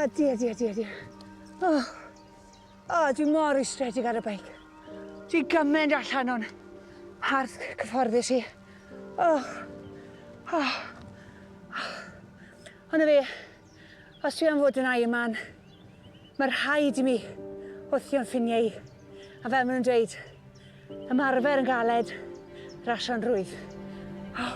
Ydy, ydy, ydy, ydy. Oh. Oh, dwi mor rwystredig ar y beic. Dwi gymaint allan o'n hardd cyfforddus i. Oh. Oh. Ond na fe, os dwi am fod yn Ironman, mae rhaid i mi wthio'n ffiniau i. A fel maen nhw'n dweud, Ymarfer yn galed, rasio'n rhwydd. Oh.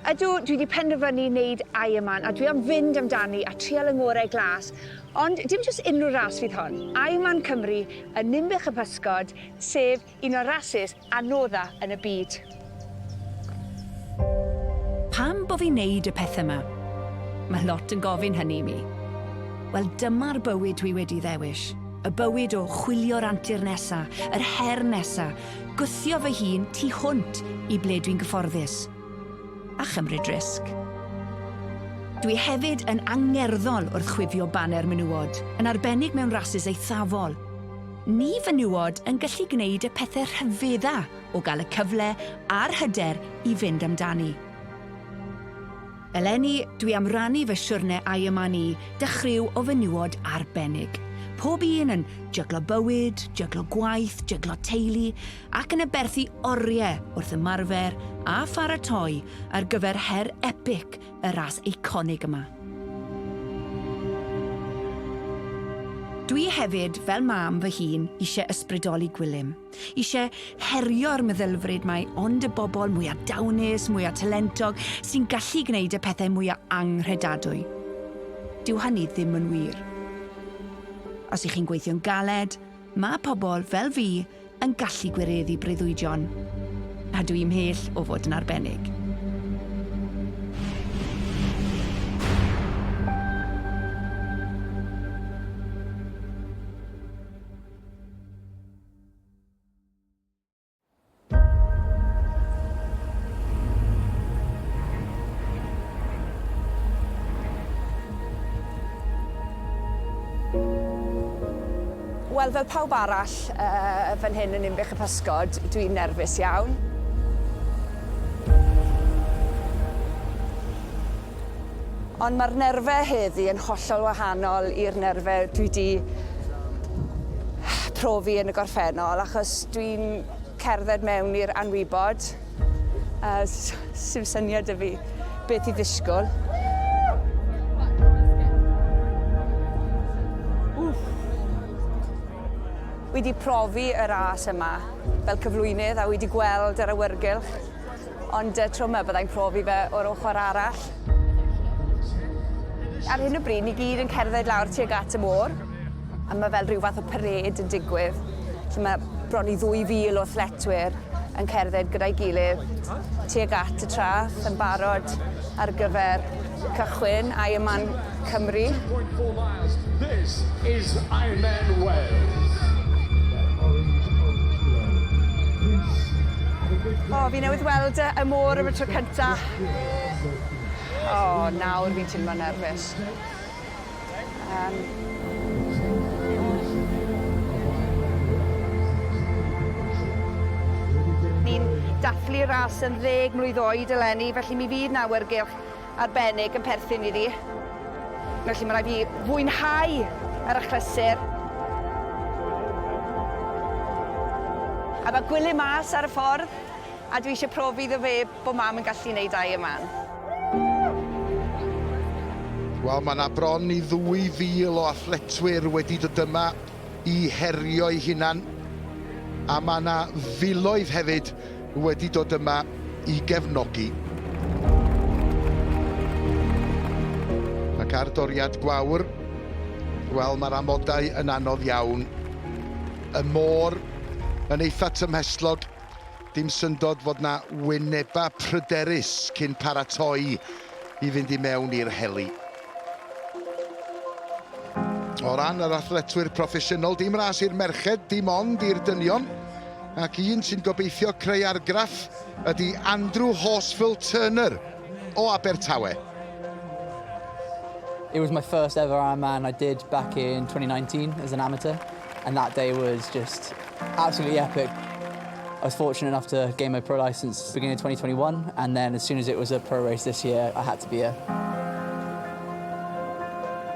Ydw, dwi wedi penderfynu wneud Ironman a dwi am fynd amdani a trial yng ngorau glas. Ond dim jyst unrhyw ras fydd hon. Ironman Cymru yn Ninbych y Pysgod, sef un o'r rasys anodda yn y byd. Pam bo fi'n neud y pethe 'ma? Mae lot yn gofyn hynny i mi. Wel, dyma'r bywyd dwi wedi ddewis. Y bywyd o chwilio'r antur nesa, yr her nesa, gwthio fy hun tu hwnt i ble dwi'n gyfforddus. A chymryd risg. Dwi hefyd yn angerddol wrth chwifio baner menywod, yn arbennig mewn rasys eithafol. Ni fenywod yn gallu gwneud y pethe rhyfedda o gael y cyfle a'r hyder i fynd amdani. Eleni, dwi am rannu fy siwrne Ironman i 'da chriw o fenywod arbennig. Pob un yn jyglo bywyd, jyglo gwaith, jyglo teulu, ac yn aberthu oriau wrth ymarfer a pharatoi ar gyfer her epig y ras eiconig yma. Dwi hefyd, fel mam fy hun, eisiau ysbrydoli Gwilym. Eisiau herio'r meddylfryd mai ond y bobl mwya dawnus, mwya talentog sy'n gallu gwneud y pethau mwya anghredadwy. Dyw hynny ddim yn wir. Os y'ch chi'n gweithio'n galed, mae pobl fel fi yn gallu gwireddu breuddwydion, a dw i mhell o fod yn arbennig. Wel, fel pawb arall uh, fan hyn yn Ninbych y Pysgod, dwi'n nerfus iawn. Ond mae'r nerfau heddi yn hollol wahanol i'r nerfau dwi 'di profi yn y gorffennol, achos dwi'n cerdded mewn i'r anwybod. A sim syniad 'da fi beth i ddisgwyl. Wi 'di profi y ras yma fel cyflwynydd a wi 'di gweld yr awyrgylch, ond y tro 'ma byddai'n profi fe o'r ochr arall. Ar hyn o bryd ni gyd yn cerdded lawr tuag at y môr a ma' fel rhyw fath o parêd yn digwydd lle ma' bron i 2,000 o athletwyr yn cerdded gyda'i gilydd tuag at y traeth yn barod ar gyfer cychwyn Ironman Cymru. 2.4 miles. This is Ironman Wales. O, fi newydd weld y y môr am y tro cynta. O, nawr fi'n timlo'n nerfus. Yym. Ni'n dathlu ras yn ddeg mlwydd oed eleni, felly mi fydd 'na awyrgylch arbennig yn perthyn iddi. Felly ma' raid fi fwynhau yr achlysur. A ma' Gwilym mas ar y ffordd a dwi isie profi iddo fe bo' mam yn gallu neud Ironman. Wel, mae 'na bron i ddwy fil o athletwyr wedi dod yma i herio eu hunan, a mae 'na filoedd hefyd wedi dod yma i gefnogi. Ac ar doriad gwawr, wel, mae'r amodau yn anodd iawn. Y môr yn eitha tymhestlog, Dim syndod fod 'na wynebau pryderus cyn paratoi i fynd i mewn i'r heli. O ran yr athletwyr proffesiynol, dim ras i'r merched, dim ond i'r dynion. Ac un sy'n gobeithio creu argraff ydy Andrew Horsfall Turner o Abertawe. It was my first ever Ironman I did back in 2019 as an amateur, and that day was just absolutely epic. I was fortunate enough to gain my pro license beginning of 2021, and then as soon as it was a pro race this year, I had to be here.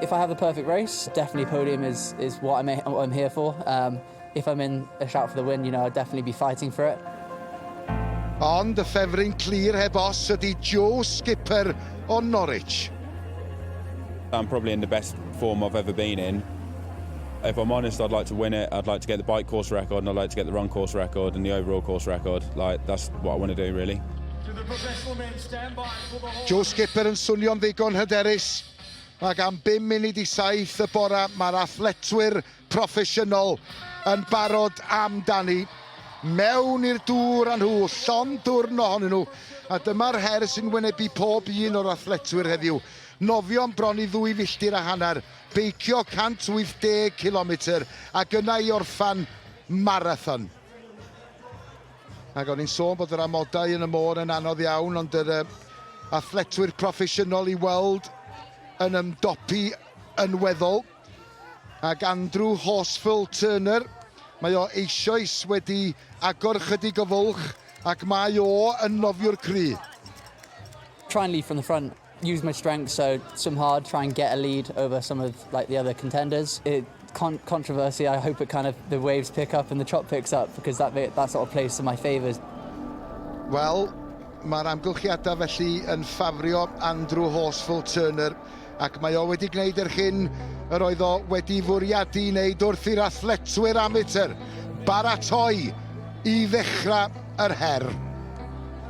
If I have the perfect race, definitely podium is what I'm here for. If I'm in a shout for the win, I'd definitely be fighting for it. Ond y ffefryn clir heb os ydy Joe Skipper o Norwich. I'm probably in the best form I've ever been in. If I'm honest, I'd like to win it. I'd like to get the bike course record and I'd like to get the run course record and the overall course record. Like, that's what I want to do, really. To the professional men, stand by for the whole. Joe Skipper yn swnio'n ddigon hyderus. Ac am 6:55 y bora, mae'r athletwyr proffesiynol yn barod amdani. Mewn i'r dŵr â nhw, llond dwrn ohonyn nhw. A dyma'r her sy'n wynebu pob un o'r athletwyr heddiw. Nofio'n bron i 2.5 filltir, beicio 180 km ac yna i orffan marathon. Ac o'n i'n sôn bod yr amodau yn y môr yn anodd iawn, ond yr athletwyr proffesiynol i weld yn ymdopi yn weddol. Ac Andrew Horsfall Turner, mae o eisoes wedi agor chydig o fwlch ac mae o yn nofiwr cry. Try and lead from the front, use my strength, so swim hard, try and get a lead over some of, like, the other contenders. It con- controversy, I hope it kind of the waves pick up and the chop picks up because that sort of plays to my favours. Wel, mae'r amgylchiadau felly yn ffafrio Andrew Horsfall Turner ac mae o wedi gwneud yr hyn yr oedd o wedi fwriadu wneud wrth i'r athletwyr amatur baratoi i ddechrau yr her.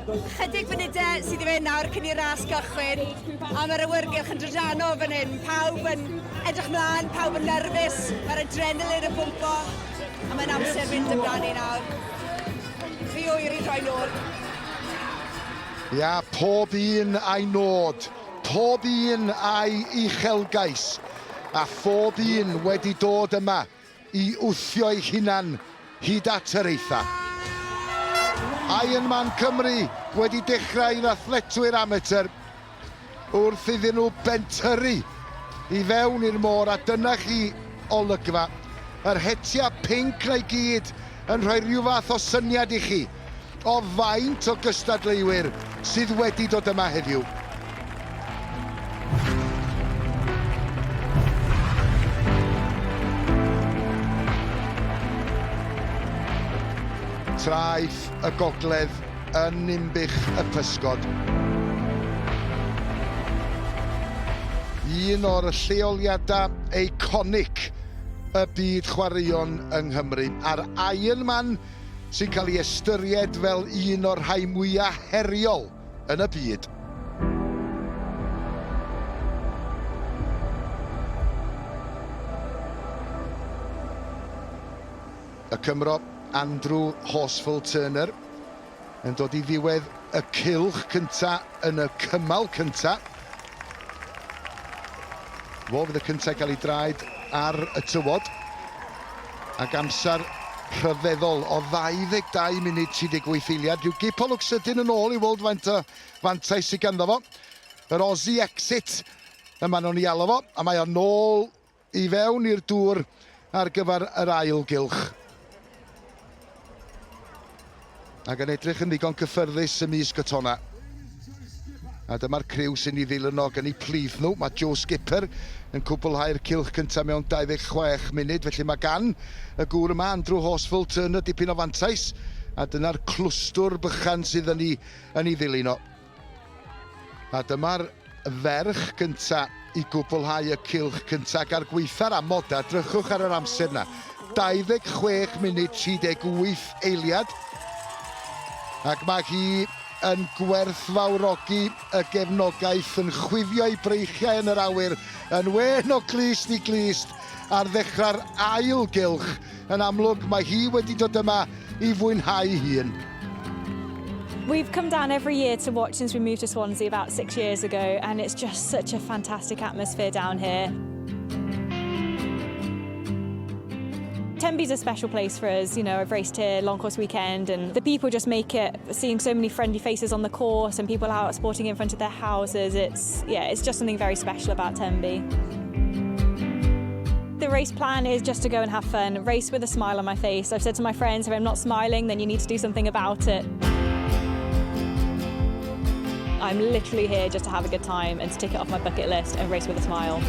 Chydig funudau sydd i fynd nawr cyn i'r ras gychwyn, a mae'r awyrgylch yn drydano fan hyn. Pawb yn edrych mlaen, pawb yn nerfus, mae'r adrenalin yn pwmpo, a mae'n amser fynd amdani nawr. Rhy hwyr i droi nôl. Ia, pob un a'i nod, pob un a'i uchelgais, a phob un wedi dod yma i wthio ei hunan hyd at yr eitha. Ironman Cymru wedi dechrau i'r athletwyr amatur wrth iddyn nhw bentyrru i fewn i'r môr a dyna chi olygfa. Yr hetiau pinc 'na i gyd yn rhoi rhyw fath o syniad i chi o faint o gystadleuwyr sydd wedi dod yma heddiw. Traeth y Gogledd yn Ninbych y Pysgod. Un o'r lleoliadau eiconig y byd chwaraeon yng Nghymru. A'r Ironman sy'n cael ei ystyried fel un o'r rhai mwyaf heriol yn y byd. Y Cymro Andrew Horsfall Turner yn dod i ddiwedd y cylch cynta yn y cymal cynta. Fo fydd y cynta gael ei draed ar y tywod. Ac amser rhyfeddol o 22 munud 38 eiliad. Rhyw gipolwg sydyn yn ôl i weld faint o fantais sydd ganddo fo. Yr Aussie exit yma nhw'n ei alw fo, a mae o nôl i fewn i'r dŵr ar gyfer yr ail gylch. Ac yn edrych yn ddigon cyffyrddus ymysg y tonna. A dyma'r criw sy'n ei ddilyn o gan eu plith nhw. Mae Joe Skipper yn cwblhau'r cylch cyntaf mewn 26 munud. Felly mae gan y gŵr yma, Andrew Horsfall Turner, dipyn o fantais. A dyna'r clwstwr bychan sydd yn ei ddilyn o. A dyma'r ferch gyntaf i gwblhau y cylch cyntaf ar gwaetha'r amodau. Drychwch ar yr amser 'na. 26 munud 38 eiliad. Ac mae hi yn gwerthfawrogi y gefnogaeth, yn chwifio ei breichiau yn yr awyr, yn wên o glust i glust ar ddechrau'r ail gylch. Yn amlwg mae hi wedi dod yma i fwynhau hun. We've come down every year to watch since we moved to Swansea about 6 years ago, and it's just such a fantastic atmosphere down here. Tenby's a special place for us, you know, I've raced here long course weekend and the people just make it, seeing so many friendly faces on the course and people out sporting in front of their houses, it's, yeah, it's just something very special about Tenby. The race plan is just to go and have fun, race with a smile on my face. I've said to my friends, if I'm not smiling, then you need to do something about it. I'm literally here just to have a good time and to tick it off my bucket list and race with a smile.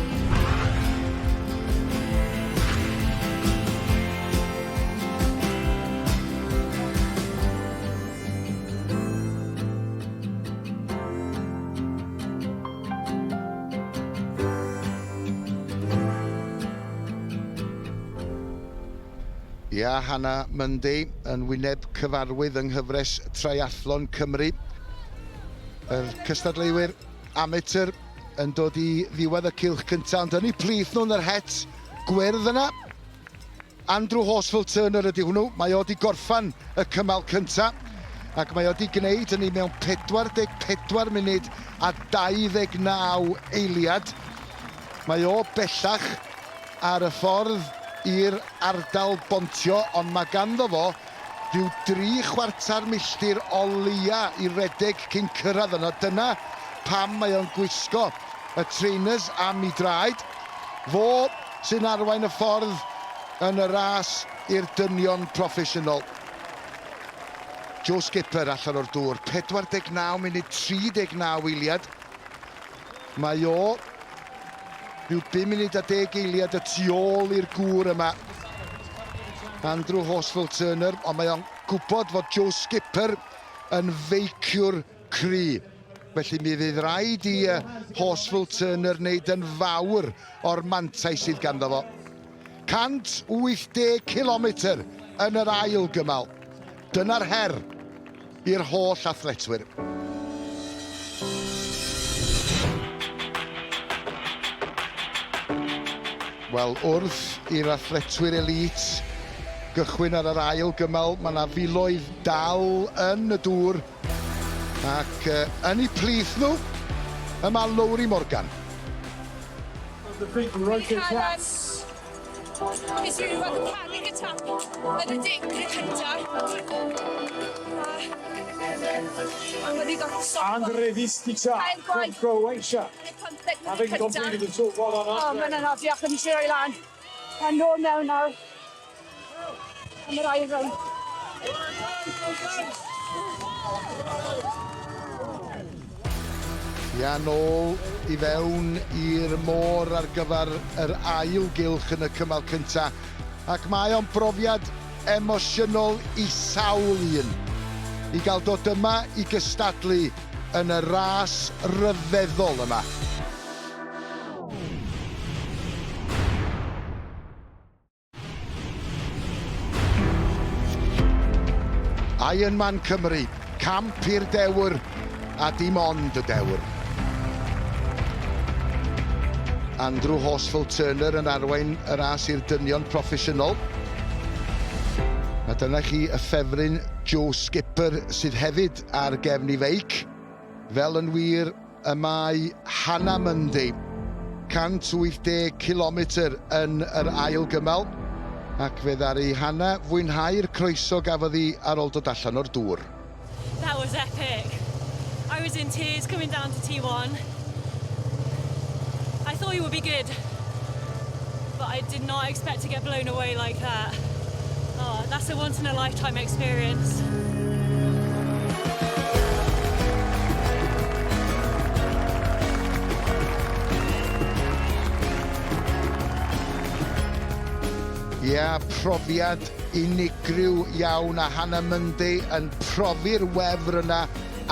Ia, Hannah Mundy yn wyneb cyfarwydd yng nghyfres Triathlon Cymru. Yr cystadleuwyr amateur yn dod i ddiwedd y cylch cyntaf, ond yn eu plith nhw yn yr het gwyrdd yna. Andrew Horsfall Turner ydy hwnnw. Mae o wedi gorffan y cymal cyntaf ac mae o wedi gwneud hynny mewn 44 munud a 29 eiliad. Mae o bellach ar y ffordd i'r ardal bontio, ond mae ganddo fo rhyw dri chwarter milltir o leia i redeg cyn cyrraedd yno. Dyna pam mae o'n gwisgo y trainers am ei draed. Fo sy'n arwain y ffordd yn y ras i'r dynion proffesiynol. Joe Skipper allan o'r dŵr, 49 munud 39 eiliad. Mae o rhyw 5 munud a 10 eiliad y tu ôl i'r gŵr yma. Andrew Horsfall Turner, ond mae o'n gwybod fod Joe Skipper yn feiciwr cry. Felly mi fydd rhaid i Horsfall Turner wneud yn fawr o'r mantais sydd ganddo fo. 180 cilometr yn yr ail gymal. Dyna'r her i'r holl athletwyr. Wel, wrth i'r athletwyr elite gychwyn ar yr ail gymal, mae yna filoedd dal yn y dŵr ac yn eu plith nhw, y mae Lowri Morgan. Nes i ryw fath o panic attack yn y 10 cynta. A wedi gorfod stopo. Andrej Vistica from Croatia. Having completed the short one on O, mae'n anodd, o'n i eisiau rhoi lan. A nôl mewn nawr. Am yr ail rownd. Ia, nôl i fewn i'r môr ar gyfer yr ail gylch yn y cymal cynta. Ac mae o'n brofiad emosiynol i sawl un i gael dod yma i gystadlu yn y ras ryfeddol yma. Ironman Cymru, camp i'r dewr a dim ond y dewr. Andrew Horsfall Turner yn arwain y ras i'r dynion proffesiynol. A dyna chi y ffefryn Joe Skipper sydd hefyd ar gefn ei feic. Fel yn wir y mae Hannah Mundy, 180 cilometr yn yr ail gymal, ac fe ddaru Hannah fwynhau'r croeso gafodd hi ar ôl dod allan o'r dŵr. That was epic. I was in tears coming down to T1. I thought it would be good, but I did not expect to get blown away like that. Oh, that's a once in a lifetime experience. Ia, profiad unigryw iawn a Hannah Mundy yn profi'r wefr yna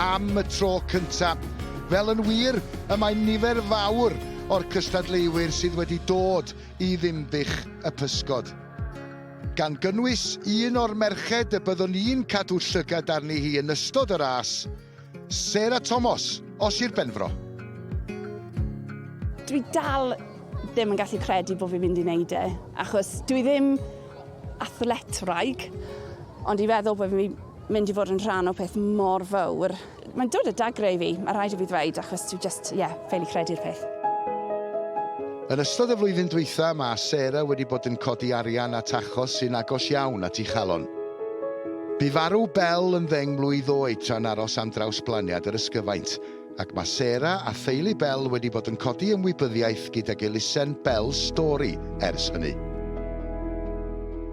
am y tro cyntaf. Fel yn wir, y mae nifer fawr o'r cystadleuwyr sydd wedi dod i Ddinbych y Pysgod. Gan gynnwys un o'r merched y byddwn ni'n cadw llygad arni hi yn ystod y ras, Sarah Thomas o Sir Benfro. Dwi dal ddim yn gallu credu bod fi'n mynd i wneud e, achos dwi ddim athletwraig, ond i feddwl bod fi'n mynd i fod yn rhan o peth mor fawr. Mae'n dod â dagrau i fi, mae rhaid i fi ddweud, achos dwi just, ie, yeah, ffeili credu'r peth. Yn ystod y flwyddyn dwytha, mae Sarah wedi bod yn codi arian at achos sy'n agos iawn at ei chalon. Bu farw Belle yn ddeng mlwydd oed tra'n aros am drawsblaniad yr ysgyfaint, ac mae Sarah a theulu Belle wedi bod yn codi ymwybyddiaeth gydag elusen Belle Story ers hynny.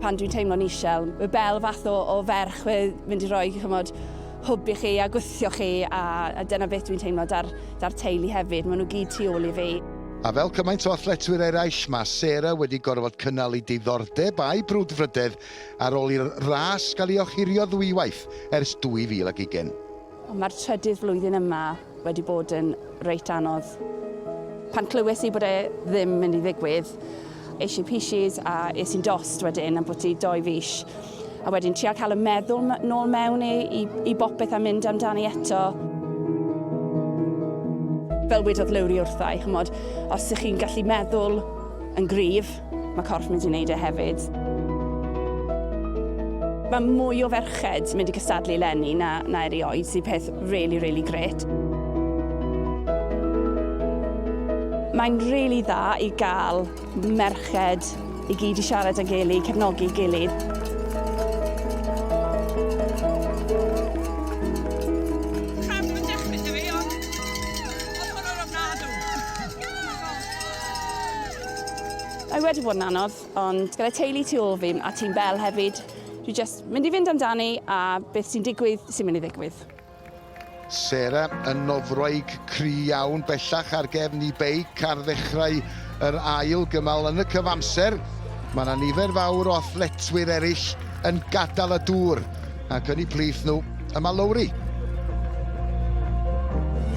Pan dwi'n teimlo'n isel, mae Belle fath o, o ferch fe mynd i roi, chymod, hwb i chi a gwthio chi a, a dyna beth dwi'n teimlo da'r, da'r teulu hefyd. Maen nhw gyd tu ôl i fi. A fel cymaint o athletwyr eraill, mae Sarah wedi gorfod cynnal ei diddordeb a'i brwdfrydedd ar ôl i'r ras gael ei ohirio ddwywaith ers 2020. Ond mae'r trydydd flwyddyn yma wedi bod yn reit anodd. Pan clywes i bod e ddim mynd i ddigwydd, es i pishis a es i'n dost wedyn am bwti doi fis. A wedyn trio cael y meddwl nôl mewn i, i, i bopeth a mynd amdani eto. Fel wedodd Lowri wrtha i, chymod, os ych chi'n gallu meddwl yn gryf, mae corff mynd i wneud e hefyd. Mae mwy o ferched mynd i gystadlu eleni na, na erioed, sy'n peth really, really grêt. Mae'n really dda i gael merched i gyd i siarad â'n gilydd, cefnogi gilydd. Cramp yn dechrau 'da fi ond oedd hwnna'n ofnadw. Mae wedi bod yn anodd, ond gyda teulu tu ôl fi a tîm Bell hefyd, dwi jyst mynd i fynd amdani a beth sy'n digwydd sy'n mynd i ddigwydd. Sarah yn nofwraig cry iawn bellach ar gefn ei beic ar ddechrau yr ail gymal. Yn y cyfamser, mae yna nifer fawr o athletwyr eraill yn gadael y dŵr, ac yn eu plith nhw y mae Lowri.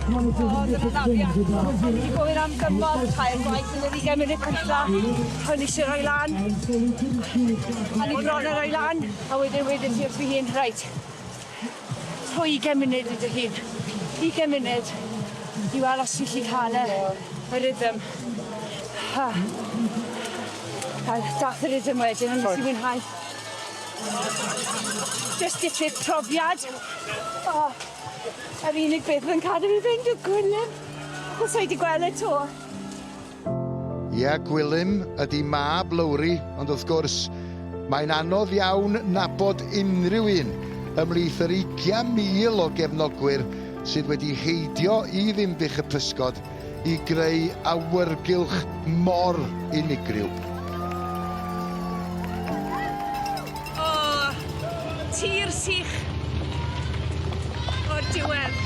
O, dyna ddafiach. O'n i wedi gofyn am gymorth tair gwaith yn yr ugain munud cynta. O'n i eisiau rhoi lan. O'n i bron a rhoi lan. A wedyn wedes i wrth fy hun, reit, Rhoi ugain munud i dy hun. Ugain munud i weld os ti'n 'llu ca'l y y rhythm. A a dath y rhythm wedyn a nes i fwynhau. Jyst diffyg profiad. O! Yr unig beth o'dd yn cadw fi fynd yw Gwilym. Achos sai 'di gweld e 'to. Ie, Gwilym ydy mab Lowri, ond wrth gwrs, mae'n anodd iawn nabod unrhyw un ymhlith yr 20,000 o gefnogwyr sydd wedi heidio i Ddinbych y Pysgod i greu awyrgylch mor unigryw. O, tir sych o'r diwedd.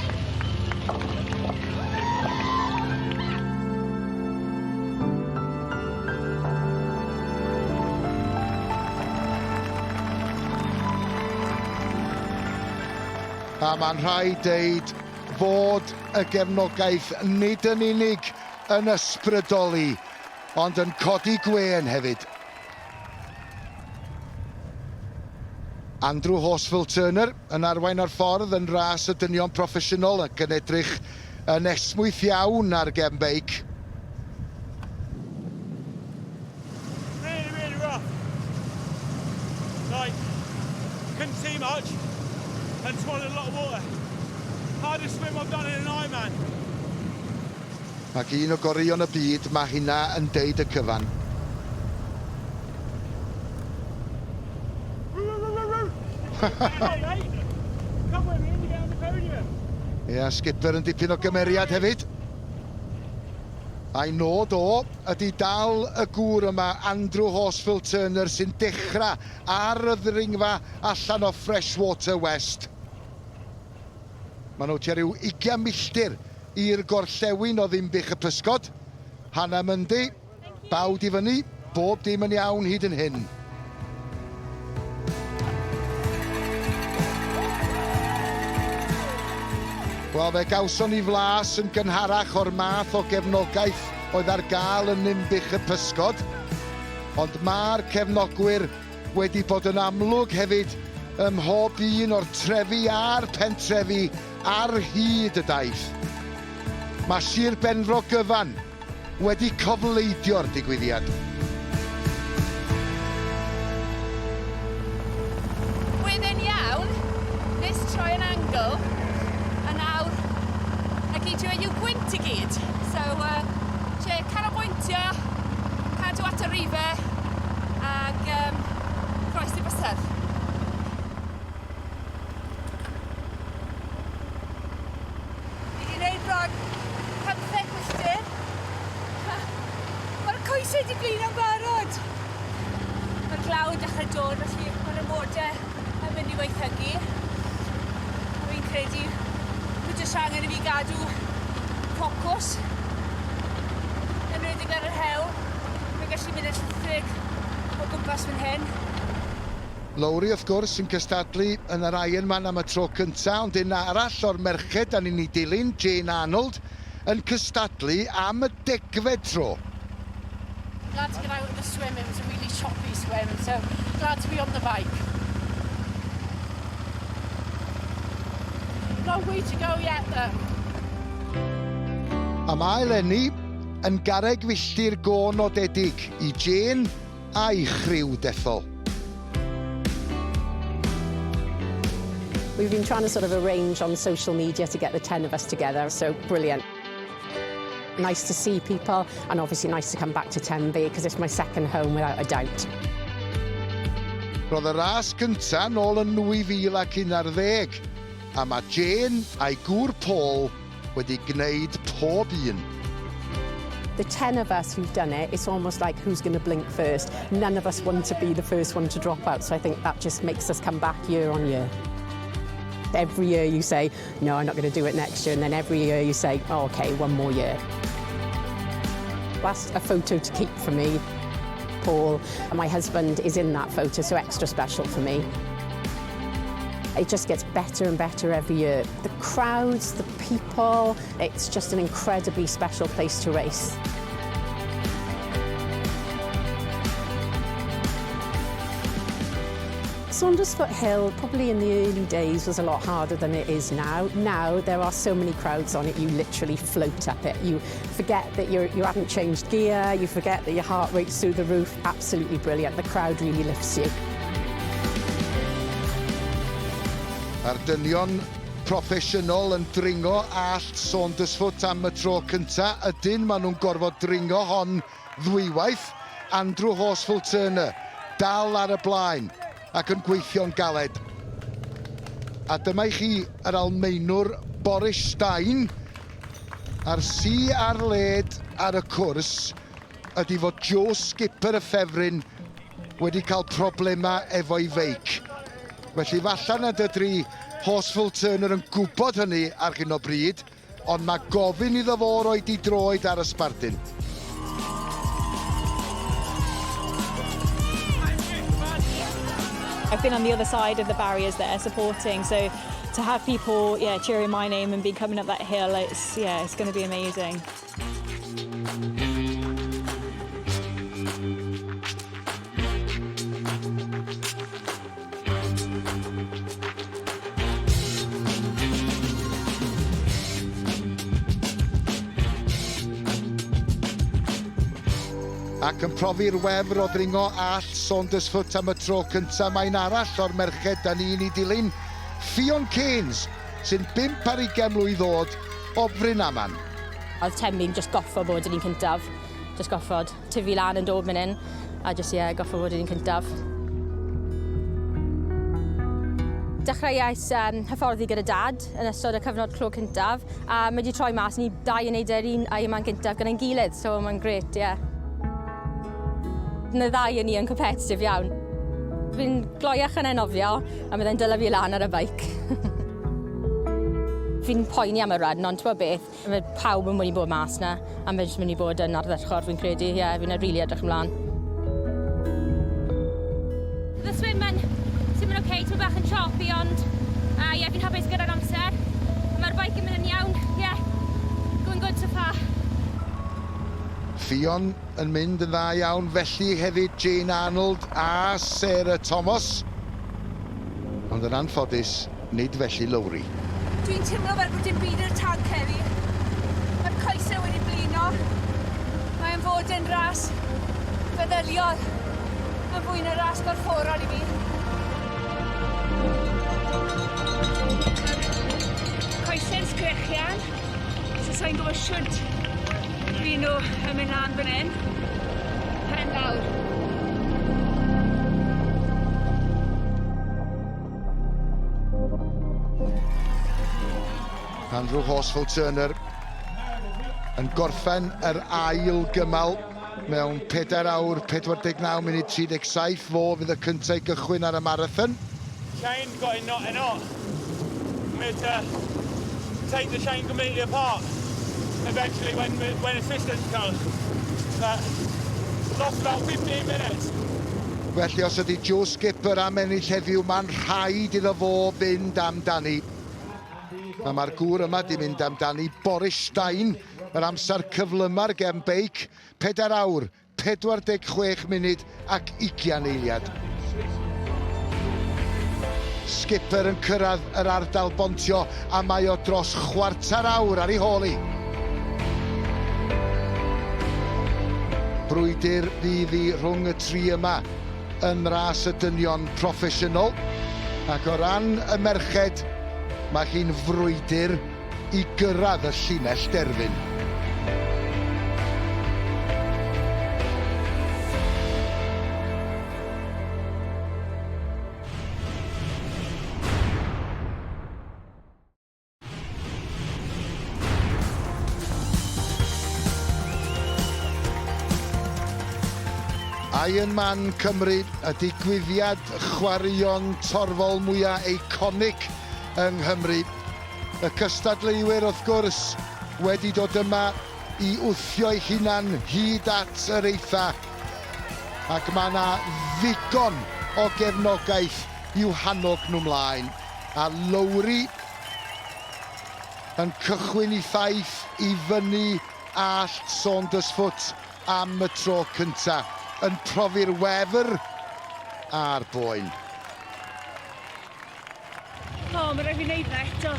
A mae'n rhaid deud fod y gefnogaeth nid yn unig yn ysbrydoli, ond yn codi gwên hefyd. Andrew Horsfall Turner yn arwain o'r ffordd yn ras y dynion proffesiynol ac yn edrych yn esmwyth iawn ar gefn beic. Really, really rough. Like, couldn't see much and swallowed a lot of water. Hardest swim I've done in an Ironman. Ac un o goreuon y byd, mae hynna yn deud y cyfan. Ia, Skipper yn dipyn o gymeriad hefyd. A'i nod o ydy dal y gŵr yma, Andrew Horsfall Turner, sy'n dechrau ar y ddringfa allan o Freshwater West. Maen nhw tua rhyw ugian milltir i'r gorllewin o Ddinbych y Pysgod. Hannah Mundy, bawd i fyny, bob dim yn iawn hyd yn hyn. Wel, fe gawson ni flas yn gynharach o'r math o gefnogaeth oedd ar gael yn Ninbych y Pysgod, ond mae'r cefnogwyr wedi bod yn amlwg hefyd ym mhob un o'r trefi a'r pentrefi ar hyd y daith. Mae Sir Benfro gyfan wedi cofleidio'r digwyddiad. Wedd e'n iawn, nes troi yn angle, a nawr, na gyd yw gwynt i gyd. So, uh, canolbwyntio. Cadw at y rife ag croesi bysedd. Fi 'di neud bron pymtheg milltir. Ma'r coese 'di blino'n barod. Ma'r glaw yn dechre dod felly ma'r amode yn mynd i waethygu. A fi'n credu bod jyst angen i fi gadw ffocws. Enwedig ar yr hewl. Mae'n gallu mynd yn llithrig o gwmpas fan hyn. Lowri, wrth gwrs, yn cystadlu yn yr Ironman am y tro cynta, ond un arall o'r merched da ni'n ei dilyn, Jane Arnold, yn cystadlu am y 10fed tro. Glad to get out of the swim. It was a really choppy swim, so glad to be on the bike. Long way to go yet, though. A mae eleni yn garreg filltir go nodedig i Jane a'i chriw dethol. We've been trying to sort of arrange on social media to get the 10 of us together, so brilliant. Nice to see people, and obviously nice to come back to Tenby because it's my second home without a doubt. Roedd y ras cyntaf nôl yn 2011, a mae Jane a'i gŵr Paul wedi gwneud pob un. The 10 of us who've done it, it's almost like who's going to blink first. None of us want to be the first one to drop out, so I think that just makes us come back year on year. Every year you say, "No, I'm not going to do it next year," and then every year you say, "Oh, okay, one more year." That's a photo to keep for me. Paul, and my husband, is in that photo, so extra special for me. It just gets better and better every year. The crowds, the people, it's just an incredibly special place to race. Saundersfoot Hill, probably in the early days, was a lot harder than it is now. Now there are so many crowds on it, you literally float up it. You forget that you haven't changed gear, you forget that your heart rate's through the roof. Absolutely brilliant. The crowd really lifts you. A'r dynion proffesiynol yn dringo allt Saundersfoot am y tro cynta. Ydyn, maen nhw'n gorfod dringo hon ddwywaith. Andrew Horsfall Turner dal ar y blaen ac yn gweithio'n galed. A dyma i chi yr Almaenwr Boris Stein, a'r si ar led ar y cwrs ydy fod Joe Skipper, y ffefryn, wedi cael problemau efo'i feic. Felly falle nad ydy Horsfall Turner yn gwybod hynny ar hyn o bryd, ond mae gofyn iddo fo roed ei droed ar y sbardun. I've been on the other side of the barriers there supporting, so to have people, yeah, cheering my name and be coming up that hill, it's, yeah, it's going to be amazing. Ac yn profi'r wefr o ddringo allt Saundersfoot am y tro cyntaf, mae'n arall o'r merched da ni'n ei dilyn, Ffion Keynes, sy'n 25 mlwydd oed o Brynaman. Oedd Tenby'n just goffo bod yn un cyntaf. Just goffod tyfu lan yn dod mynd hyn. A just, ie, yeah, goffo bod yn un cyntaf. Dechreuais hyfforddi gyda Dad yn ystod y cyfnod clo cyntaf, a mae wedi troi mas ni dau yn neud yr un Ironman gyntaf gyda'n gilydd, so mae'n grêt, ie. Yeah. Y ddau yn ni yn competitive iawn. Fi'n gloiach yn nofio, a byddai'n dyla fi lan ar y beic. Fi'n poeni am y run, ond ti'n beth, mae pawb yn mynd i bod mas na, a mae jyst mynd i bod yn ardderchog, fi'n credu. Ie, yeah, fi'n rili edrych ymlaen. The swim yn swim yn okay, ti'n bach yn choppy, ond yeah, fi'n hapus gyda'r amser. Mae'r bike yn mynd yn iawn, yeah, going good so far. Ffion yn mynd yn dda iawn, felly hefyd Jane Arnold a Sarah Thomas. Ond yn anffodus, nid felly Lowri. Dwi'n teimlo fel bod dim byd yn y tanc heddi. Mae'r coesau wedi blino. Mae'n fod yn ras feddyliol yn fwy na ras gorfforol i fi. Coesau'n sgrechian, so sa'n gwybod siwt fi nhw yn mynd lan fan hyn. Pen lawr. Andrew Horsfall Turner yn gorffen yr ail gymal mewn 4 awr 49 munud 37. Fo fydd y cyntaf i gychwyn ar y marathon. Chain got in knot in knot. We had to take the chain completely apart eventually when, when assistance comes. But lost about 15 minutes. Felly os ydy Joe Skipper am ennill heddiw, mae'n rhaid iddo fo fynd amdani. A mae'r gŵr yma di mynd amdani, Boris Stein, yr amser cyflyma'r gefn beic, 4 awr, 46 munud ac 20 eiliad. Skipper yn cyrraedd yr ardal bontio a mae o dros chwarter awr ar ei hôl hi. Brwydr fydd hi rhwng y tri yma yn ras y dynion proffesiynol, ac o ran y merched, mae hi'n frwydr i gyrraedd y llinell derfyn. Ironman Cymru, y digwyddiad chwaraeon torfol mwyaf eiconig yng Nghymru. Y cystadleuwyr, wrth gwrs, wedi dod yma i wthio'u hunan hyd at yr eitha, ac mae yna ddigon o gefnogaeth i'w hannog nhw mlaen. A Lowri yn cychwyn ei thaith i fyny allt Saundersfoot am y tro cynta, yn profi'r wefr a'r boen. O, mae rhaid fi wneud 'na eto.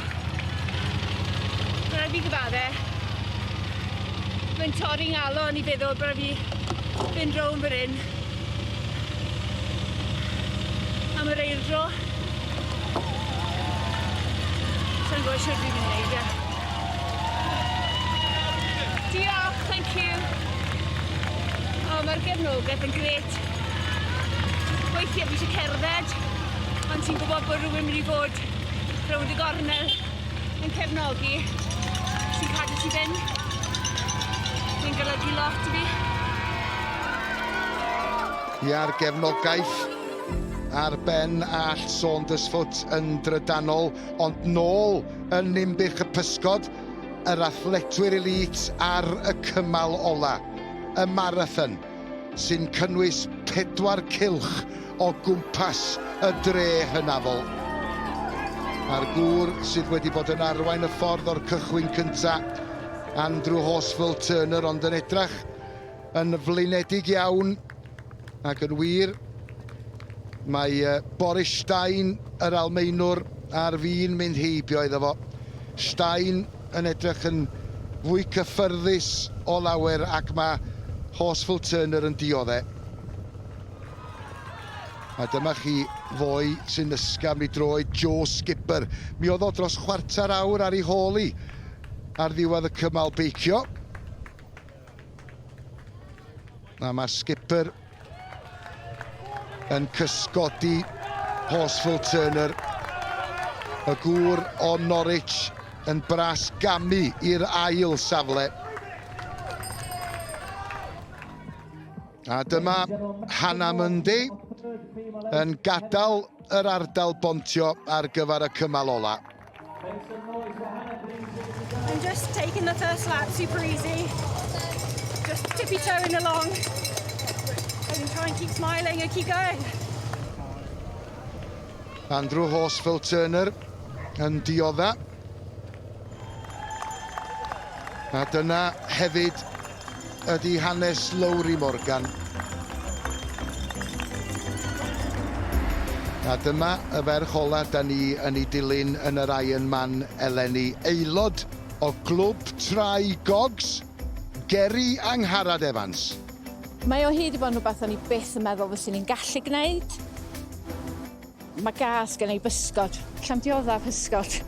Mae rhaid fi gyfadde. Mae'n torri ngalon i feddwl bod rhaid fi fynd rownd fan hyn. Am yr eildro. Sa i'n gwybod shwt fi'n mynd i wneud e. Diolch, thank you. O, mae'r gefnogaeth yn grêt. Weithiau fi eisiau cerdded, ond ti'n gwybod bod rhywun mynd i fod rownd y gornel yn cefnogi, sy'n cadw ti fynd. Mae'n golygu lot i fi. Ia'r gefnogaeth ar ben allt Saundersfoot yn drydanol, ond nôl yn Ninbych y Pysgod, yr athletwyr elite ar y cymal ola, y marathon. sy'n cynnwys pedwar cylch o gwmpas y dre hynafol. A'r gŵr sydd wedi bod yn arwain y ffordd o'r cychwyn cynta, Andrew Horsfall Turner, ond yn edrach yn flinedig iawn ac yn wir mae Boris Stein, yr Almaenwr, ar fin mynd heibio iddo fo. Stein yn edrych yn fwy cyffyrddus o lawer ac mae Horsfall Turner yn diodde'. A dyma chi foi sy'n ysgafn i droed, Joe Skipper. Mi oedd o dros chwarter awr ar ei hôl hi ar ddiwedd y cymal beicio. A mae Skipper yn cysgodi Horsfall Turner, y gŵr o Norwich yn bras gamu i'r ail safle. A dyma Hannah Mundy yn gadael yr ardal bontio ar gyfer y cymal ola. I'm just taking the first lap super easy. Just tippy-toeing along. And try and keep smiling and keep going. Andrew Horsfall Turner yn diodda. A dyna hefyd ydy hanes Lowri Morgan. A dyma y ferch ola da ni yn ei dilyn yn yr Ironman eleni. Aelod o Glwb Trai Gogs, Geri Angharad Evans. Mae o hyd i bod yn rhywbeth o'n i byth yn meddwl fyswn i'n gallu gwneud. Mae gas gen i bysgod. Lla'm diodda pysgod.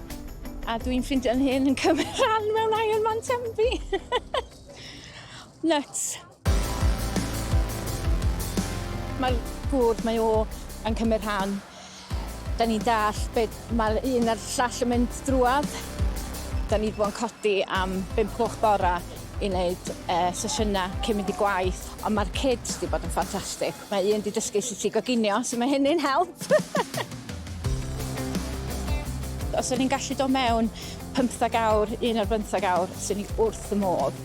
A dwi'n ffeindio'n hun yn cymryd rhan mewn Ironman Tenby. Nuts. Mae'r gŵr, mae o yn cymryd rhan. Da ni'n dallt be mae'r un a'r llall yn mynd drwadd. Da ni 'di bod yn codi am bump gloch bora i wneud uh, sesiynau cyn mynd i gwaith, ond mae'r kids 'di bod yn ffantastig. Mae un 'di dysgu sut i goginio, so mae hynny'n help. Os o'n i'n gallu dod mewn pymthag awr, un ar bymthag awr, 'swn i wrth fy modd,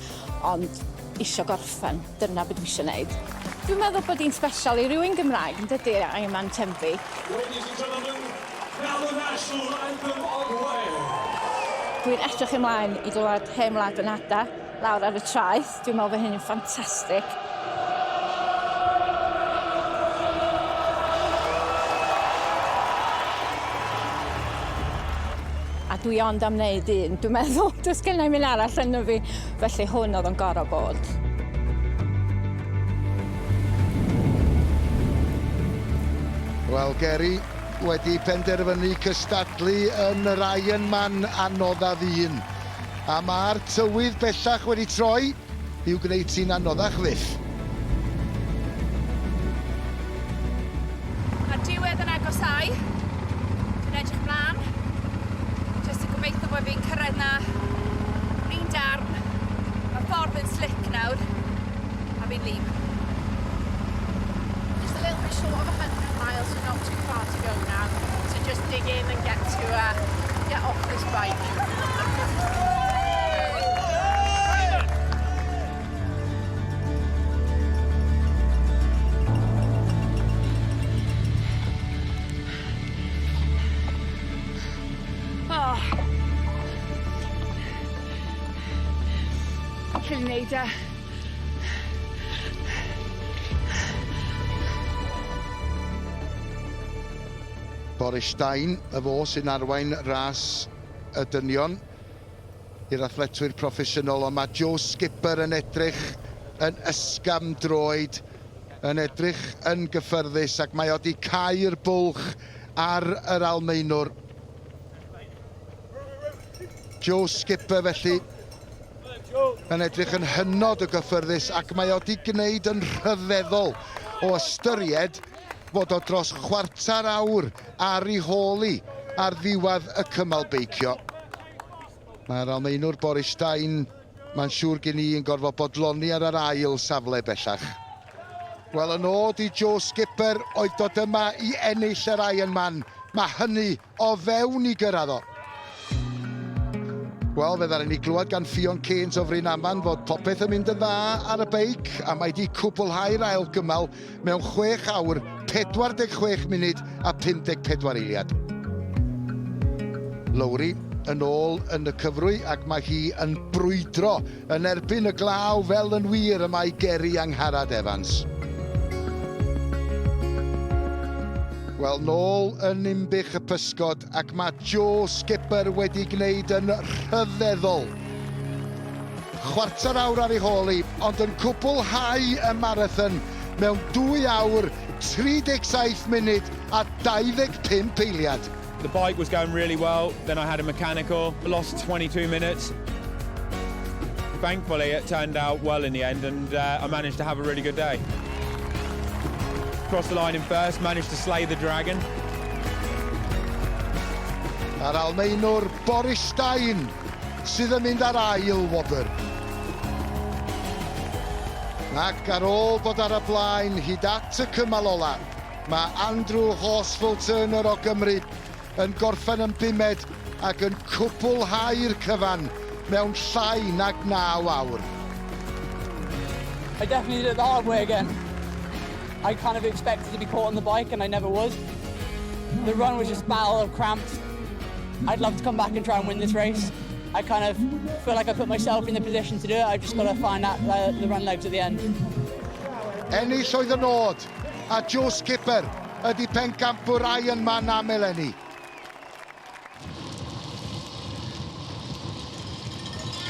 ond isio gorffen, dyna be dwi isio neud. Dwi'n meddwl bod hi'n sbesial i rywun Gymraeg, yn dydy, Ironman Tenby. Ladies and gentlemen, now the national anthem of Wales. Dwi'n edrych ymlaen i glywed Hen Wlad Fy Nhadau lawr ar y traeth. Dwi'n meddwl bod hyn yn ffantastig. A dwi ond am wneud un, dwi'n meddwl. Does gen i'm un arall yno fi, felly hwn oedd o'n gorfod bod. Wel, Geri wedi penderfynu cystadlu yn yr Ironman anoddaf un. A mae'r tywydd bellach wedi troi i'w gwneud hi'n anoddach fyth. Mae'r diwedd yn agosáu. Dwi'n edrych mlaen. Jyst yn gobeithio bod fi'n cyrraedd na un darn. Mae'r ffordd yn slick nawr. A fi'n wlyb. Just a little bit short of 100 miles, so not too far to go now. So just dig in and get to get off this bike. Oh. Ffili neud e. Boris Stein, y fo sy'n arwain ras y dynion i'r athletwyr proffesiynol, ond mae Joe Skipper yn edrych yn ysgafn droed, yn edrych yn gyffyrddus, ac mae o 'di cau'r bwlch ar yr Almaenwr. Joe Skipper felly yn edrych yn hynod o gyffyrddus ac mae o 'di gwneud yn rhyfeddol o ystyried fod o dros chwarter awr ar ei hôl hi ar ddiwedd y cymal beicio. Mae'r Almaenwr Boris Stein, mae'n siŵr gen i, yn gorfod bodloni ar yr ail safle bellach. Wel, y nod i Joe Skipper oedd dod yma i ennill yr Ironman. Mae hynny o fewn i gyrraedd o. Wel, fe ddaru ni glywed gan Ffion Keynes o Fryn Aman fod popeth yn mynd yn dda ar y beic a mae 'di cwblhau'r ail gymal mewn 6 awr, 46 munud a 54 eiliad. Lowri yn ôl yn y cyfrwy ac mae hi yn brwydro yn erbyn y glaw fel yn wir y mae Geri Angharad Evans. Wel, nôl yn Ninbych y Pysgod ac mae Joe Skipper wedi gwneud yn rhyfeddol. Chwarter awr ar ei hôl hi, ond yn cwblhau y marathon mewn 2 awr, 37 munud a 25 eiliad. The bike was going really well, then I had a mechanical, lost 22 minutes. Thankfully, it turned out well in the end, and I managed to have a really good day. Crossed the line in first, managed to slay the dragon. A'r Almaenwr Boris Stein sydd yn mynd ar ail wobr. Ac ar ôl bod ar y blaen hyd at y cymal ola, mae Andrew Horsfall Turner o Gymru yn gorffen yn bumed ac yn cwblhau'r cyfan mewn llai nag 9 awr. I definitely did it the hard way again. I kind of expected to be caught on the bike and I never was. The run was just battle of cramps. I'd love to come back and try and win this race. I kind of feel like I put myself in the position to do it. I've just got to find that the run legs at the end. Ennill oedd y nod, a Joe Skipper ydy pencampwr Ironman am eleni.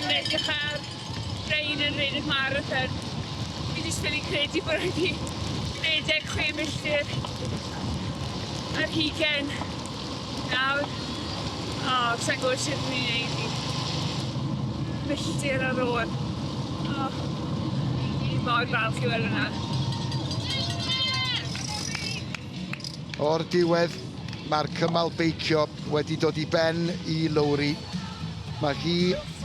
Yn edrych ar Brain yn rhedeg marathon. Fi jyst ffili credu bod wedi rhedeg 6 milltir ar hugain nawr. O, sa'n gwybod sut ni'n neud i. Milltir ar ôl. O, fi mor falch i weld hwnna. O'r diwedd, mae'r cymal beicio wedi dod i ben i Lowri. Mae hi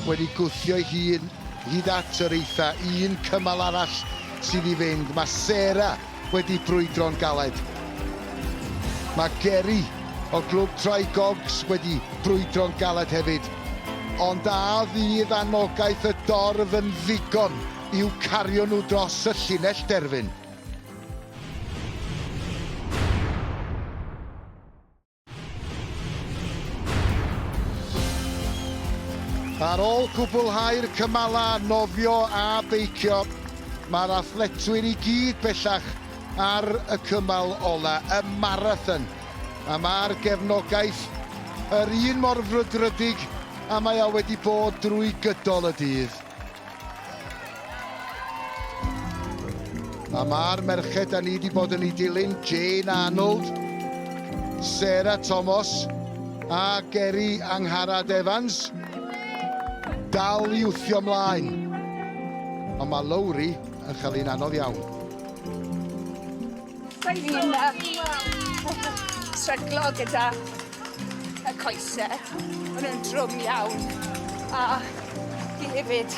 wedi gwthio'i hun hyd at yr eitha un cymal arall sydd i fynd. Mae Sarah wedi brwydro'n galed. Mae Geri o glwb Tri Gogs wedi brwydro'n galed hefyd. Ond a fydd anogaeth y dorf yn ddigon i'w cario nhw dros y llinell derfyn? Ar ôl cwblhau'r cymalau nofio a beicio, mae'r athletwyr i gyd bellach ar y cymal ola, y marathon. A mae'r gefnogaeth yr un mor frwdfrydig a mae o wedi bod drwy gydol y dydd. A mae'r merched da ni wedi bod yn ei dilyn, Jane Arnold, Sarah Thomas a Geri Angharad Evans, dal i wthio mlaen. Ond mae Lowri yn chael un anodd iawn. Fi'n stryglo gyda y coese. Maen nhw'n drwm iawn. A fi hefyd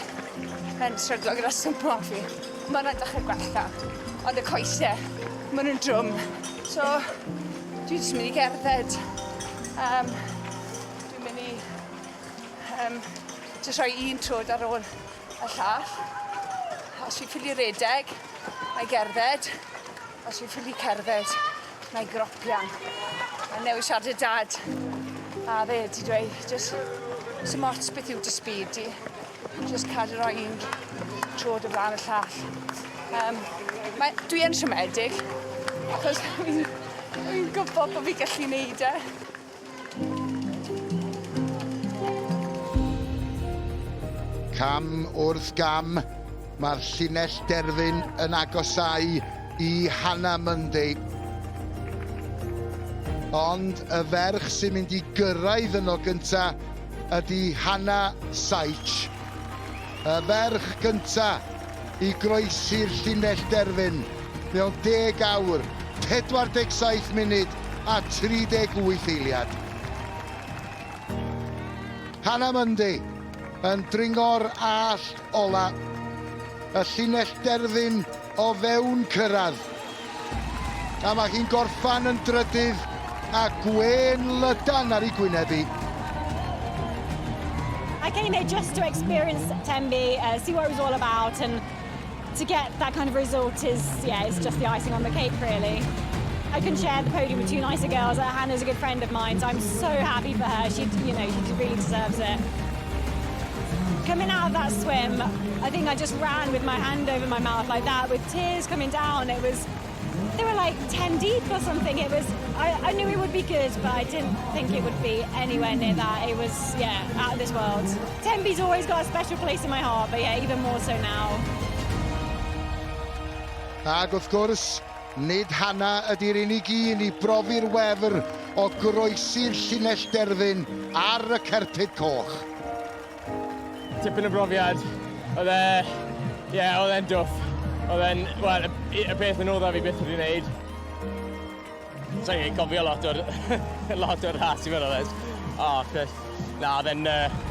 yn stryglo gyda syml fi. Mae hwnna'n dechrau gwella. Ond y coese, maen nhw'n drwm. So, dwi jyst mynd i gerdded. Um, dwi'n mynd i um, jyst rhoi un trod ar ôl y llall. Os fi'n ffili redeg, na i gerdded. Os fi'n ffili cerdded, na i gropian. A newydd siarad â dad, a fe 'di dweud, jyst, sim ots beth yw dy speed di, jyst cadw roi un trod o flaen y llall. Um, mae, dwi yn siomedig, achos fi'n fi gwybod bod fi gallu neud e. Cam wrth gam, mae'r llinell derfyn yn agosáu i Hannah Munday. Ond y ferch sy'n mynd i gyrraedd yno gynta ydy Hannah Saich. Y ferch gynta i groesi'r llinell derfyn mewn deg awr, 47 munud a 38 eiliad. Hannah Mundy yn dringo'r allt ola, y llinell derfyn o fewn cyrraedd. A mae hi'n gorffan yn drydydd a gwên lydan ar ei gwyneb hi. I came here just to experience Tenby, uh, see what it was all about, and to get that kind of result is, yeah, it's just the icing on the cake, really. I can share the podium with two nicer girls. Hannah's a good friend of mine, so I'm so happy for her. She, you know, she really deserves it. Coming out of that swim, I think I just ran with my hand over my mouth like that, with tears coming down. It was, they were like 10 deep or something. It was, I, I knew it would be good, but I didn't think it would be anywhere near that. It was, yeah, out of this world. Tenby's always got a special place in my heart, but yeah, even more so now. Ac wrth gwrs, nid Hannah ydy'r unig un i brofi'r wefr o groesi'r llinell derfyn ar y cerpyd coch. Tipyn o brofiad. Oedd e, ie, yeah, oedd e'n dwff. Oedd e'n, wel, y, y peth yn oedd fi byth wedi wneud. Sa'n i'n cofio lot o'r, lot o'r ras i fod yn onest. O, oh, Chris. Na, oedd e'n, uh,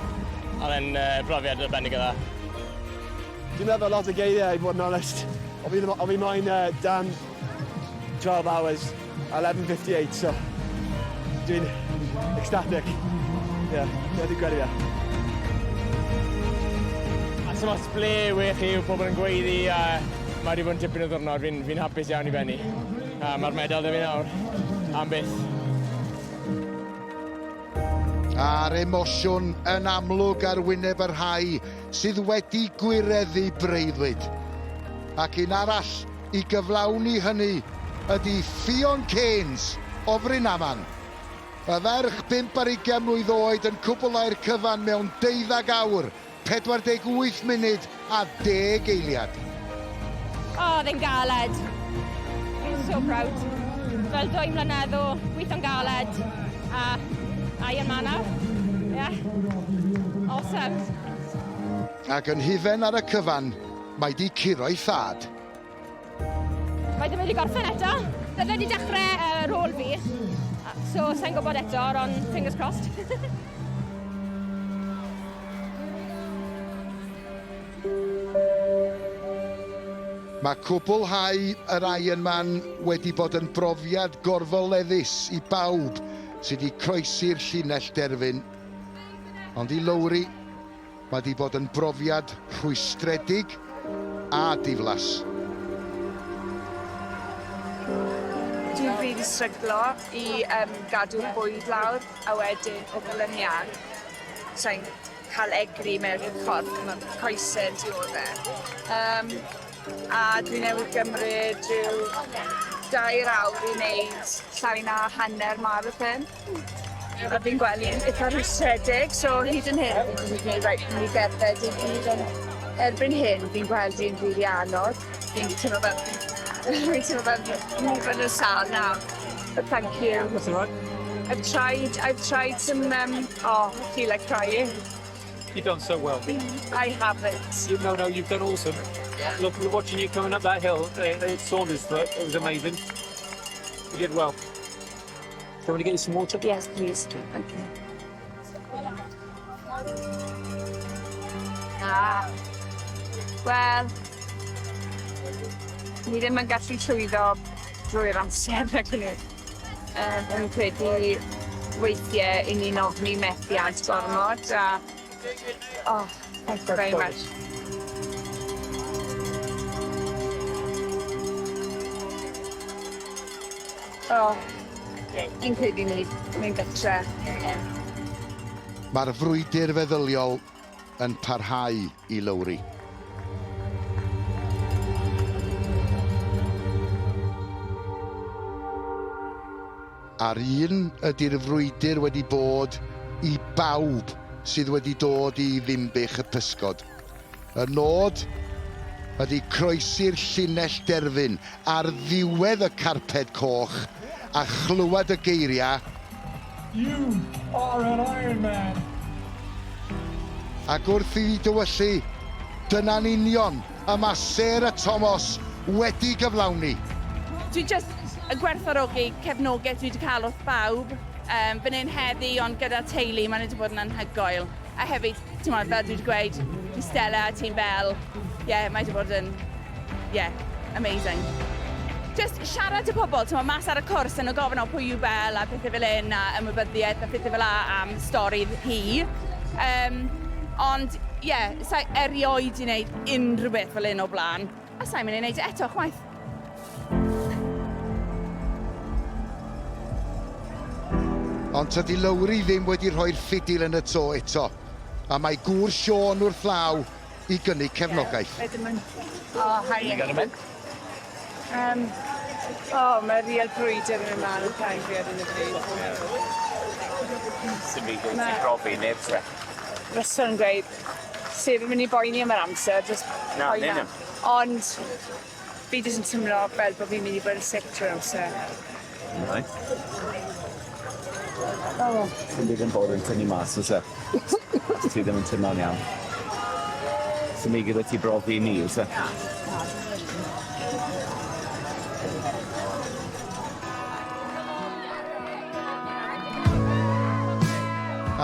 oedd e'n uh, brofiad arbennig o dda. Dwi'n meddwl lot o geiriau i fod yn onest. O fi, o fi moyn uh, dan 12 hours, 11.58, so dwi'n ecstatic. Ie, yeah, dwi'n credu e. A sy'n ots ble we chi yw pobl yn gweiddi a mae wedi bod yn tipyn o ddwrnod, fi'n fi hapus iawn i benni. A mae'r medal 'da fi nawr, am byth. A'r emosiwn yn amlwg ar wyneb y rhai sydd wedi gwireddu breuddwyd. Ac un arall i gyflawni hynny ydy Ffion Caines o Frynaman. Y ferch 25 mlwydd oed yn cwblhau'r cyfan mewn deuddag awr, 48 munud a deg eiliad. O, oh, oedd e'n galed. Fi'n so proud. Fel dwy mlynedd o gweithio'n galed a Ironman nawr. Yeah. Awesome. Ac yn hufen ar y cyfan, mae di curo'i thad. Mae ddim wedi gorffen eto. Oedd wedi dechrau rôl fi, so sa'n gwybod eto, ond fingers crossed. Mae cwblhau yr Ironman wedi bod yn brofiad gorfoleddus i bawb sydd wedi croesi'r llinell derfyn. Ond i Lowri, mae wedi bod yn brofiad rhwystredig a diflas. Dwi'n rili stryglo i gadw'r bwyd lawr a wedyn o ganlyniad sai'n cael egni mewn i'r corff, mae coesau'n diodde. A dwi newydd gymryd rhyw 2 awr i wneud llai na hanner marathon. A fi'n gweld hi'n eitha rhwystredig, so hyd yn hyn fi'n wedi gwneud reit mynd i gerdded i gyd, ond erbyn hyn fi'n gweld hi'n rili anodd. Fi'n teimlo fel fi'n mynd yn sâl nawr. But thank you. That's all right. I've tried some, oh, I feel like crying. You've done so well. I haven't. You, no, no, you've done awesome. Look, watching you coming up that hill, it's Saundersfoot, it was amazing. You did well. Do you want to get you some water? Yes, please. Thank you. Ah. Wel, ni ddim yn gallu llwyddo drwy'r amser nag ni. Fi'n credu weithiau i ni'n ofni methiant gormod a... Oh, thank you very much. Oh, fi'n credu ni mynd gytre. Mae'r frwydr feddyliol yn parhau i Lowri. A'r un ydy'r frwydr wedi bod i bawb sydd wedi dod i Ddinbych y Pysgod. Y nod ydy croesi'r llinell derfyn ar ddiwedd y carped coch a chlywed y geiriau "You are an Iron Man." Ac wrth iddi dywyllu, dyna'n union y mae Sarah Thomas wedi gyflawni. Dwi just yn gwerthfawrogi cefnogaeth dwi wedi cael wrth bawb. Fan hyn heddi, ond gyda teulu, mae'n wedi bod yn anhygoel. A hefyd, ti'n meddwl, fel dwi wedi gweud, i Stella a Tîm Bell, yeah, mae wedi bod yn, yeah, amazing. Just siarad i pobl, ti'n meddwl, mas ar y cwrs yn y gofyn o pwy yw Bell a pethau fel hyn, a ymwybyddiaeth a pethau fel 'a am stori hi. Ond, ie, yeah, sa'i erioed i wneud unrhyw beth fel hyn o blaen, a sa'i'n mynd i wneud e eto, chwaith. Ond tydi Lowri ddim wedi rhoi'r ffidil yn y to eto. A mae gŵr Siôn wrth law i gynnig cefnogaeth. Ydym yn... Oh, hi. You got a minute? Oh, mae real brwydr yn ymlaen yn cael fi ar hyn o bryd. Sy'n fi Na. ti'n profi neb se. Russell yn gweud, sef yn mynd i boeni am yr amser, just Na, poeni. neu na. Ond fi jyst yn teimlo fel bod fi'n mynd i bod yn sick trwy'r amser. Right. Oh. Ti'n digon bod yn tynnu mas, oes e? Ti ddim yn teimlo'n iawn. So mi gyda ti brofi ni, oes e?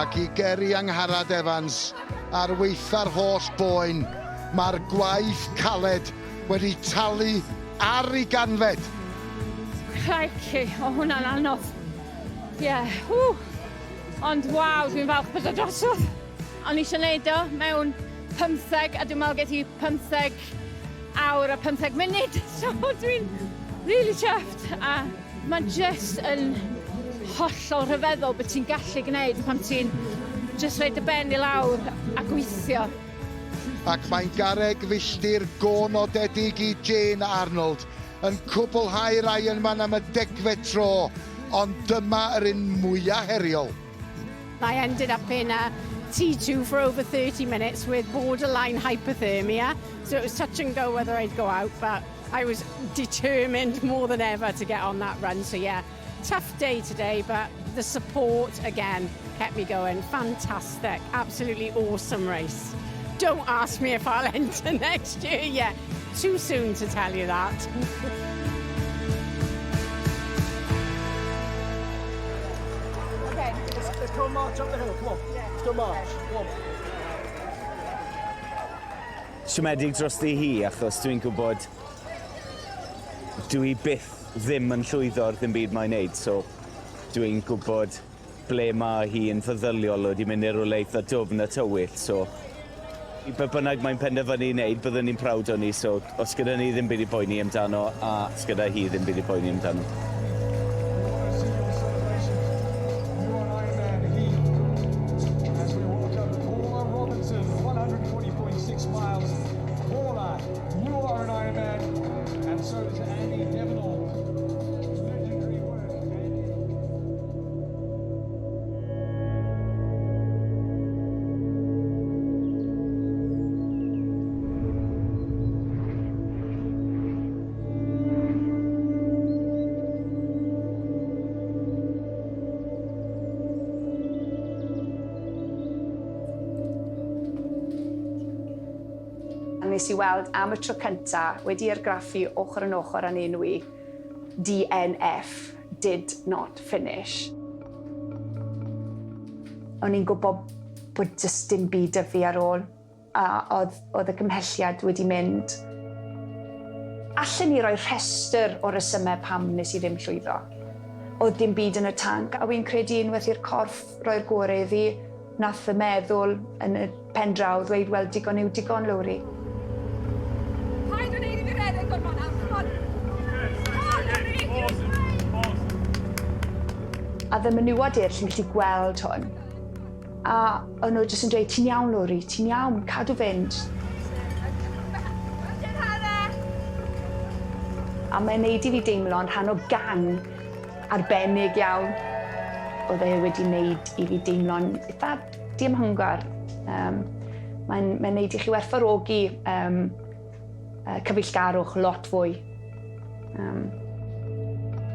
Ac i Geri Angharad Evans, ar waetha'r holl boen, mae'r gwaith caled wedi talu ar ei ganfed. Crikey, o hwnna'n anodd. Ie, yeah, ww. Ond waw, dwi'n falch bod o drosodd. O'n i eisiau gwneud o mewn 15, a dwi'n meddwl get i 15 awr a 15 munud. So dwi'n really chuffed. A mae'n just yn hollol rhyfeddol beth ti'n gallu gwneud pan ti'n just rhoid dy ben i lawr a gweithio. Ac mae'n garreg filltir go nodedig i Jane Arnold yn cwblhau'r Ironman am y 10fed tro, ond dyma yr un mwyaf heriol. I ended up in a T2 for over 30 minutes with borderline hypothermia. So it was touch and go whether I'd go out, but I was determined more than ever to get on that run. So yeah, tough day today, but the support again kept me going. Fantastic, absolutely awesome race. Don't ask me if I'll enter next year yet. Too soon to tell you that. Let's go march up the hill, come on. Let's go march, come on. Siomedig drosti hi, achos dwi'n gwybod dwi byth ddim yn llwyddo ar ddim byd mae'n neud, so dwi'n gwybod ble mae hi yn feddyliol wedi mynd i rywle eitha dwfn a tywyll, so i be bynnag mae'n penderfynu i wneud, byddwn ni'n proud ohoni, so os gyda ni ddim byd i poeni amdano, a os gyda hi ddim byd i poeni amdano. As we welcome Paula Robinson, 140.6 miles. Paula, you are an Ironman, and so is Andy Devenall. Legendary work, Andy. A nes i weld am y tro cynta wedi argraffu ochr yn ochr â'n enw i DNF, did not finish. O'n i'n gwybod bod jyst dim byd 'da fi ar ôl, a oedd y cymhelliad wedi mynd. Allen i roi rhestr o resymau pam nes i ddim llwyddo. Oedd dim byd yn y tanc, a wy'n credu unwaith i'r corff roi'r gorau iddi, nath y meddwl yn y pen draw ddweud, "Wel, digon yw digon, Lowri." Paid â neud i fi redeg gormod nawr, come on. Come on, Lowri! A oedd y menywod eraill yn gallu gweld hwn. A o'n nhw jyst yn dweud, "Ti'n iawn, Lowri, ti'n iawn, cadw fynd." A mae'n neud i fi deimlo'n rhan o gang arbennig iawn. Oedd e wedi wneud i fi deimlo'n eitha diymhongar. Mae'n neud i chi werthfawrogi cyfeillgarwch lot fwy.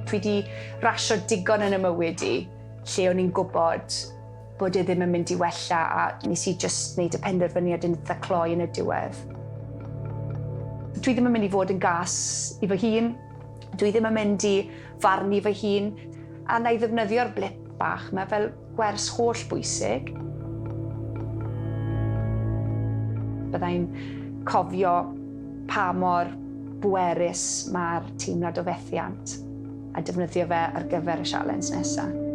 Dwi wedi rasio digon yn y mywyd i lle o'n i'n gwybod bod e ddim yn mynd i wella a nes i just wneud y penderfyniad yn eitha cloi yn y diwedd. Dwi ddim yn mynd i fod yn gas i fy hun. Dwi ddim yn mynd i farnu fy hun. A na i ddefnyddio'r blip bach 'ma fel gwers holl bwysig. Byddai'n cofio pa mor bwerus mae'r teimlad o fethiant a defnyddio fe ar gyfer y sialens nesaf.